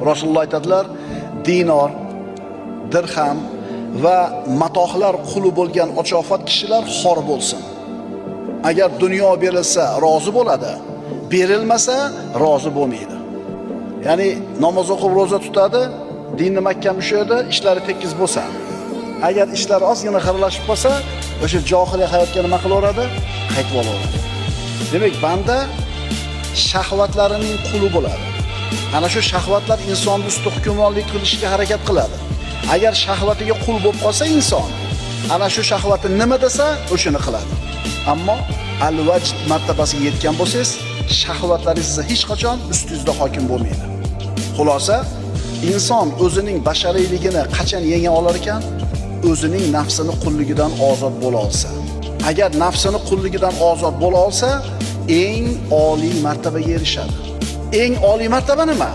Rasululloh aytadilar, dinor, dirham va matohlar quli bo'lgan ochofat kishilar xor bo'lsin. Agar dunyo berilsa rozi bo'ladi, berilmasa rozi bo'lmaydi. Ya'ni namoz o'qib roza tutadi, dinni mahkam ushlaydi, ishlari tekis bo'lsa. Agar ishlari ozgina xiralashib qolsa, o'sha johiliy hayotga nima qilaveradi? Qaytib olaveradi. Demak, banda shahvatlarining quli bo'ladi. Ana shu shahvatlar insonni ustida hukmronlik qilishga harakat qiladi. Agar shahvatiga qul bo'lib qolsa inson, ana shu shahvati nima desa, o'shani qiladi. Ammo al-vajd martabasiga yetgan bo'lsangiz, shahvatlaringiz hech qachon ustingizda hokim bo'lmaydi. Xulosa, inson o'zining bashariyligini qachon yenga olar ekan? O'zining nafsini qulligidan ozod bo'la olsa. Agar nafsini qulligidan ozod bo'la olsa, eng oliy martabaga erishadi. Eng oliy martaba nima?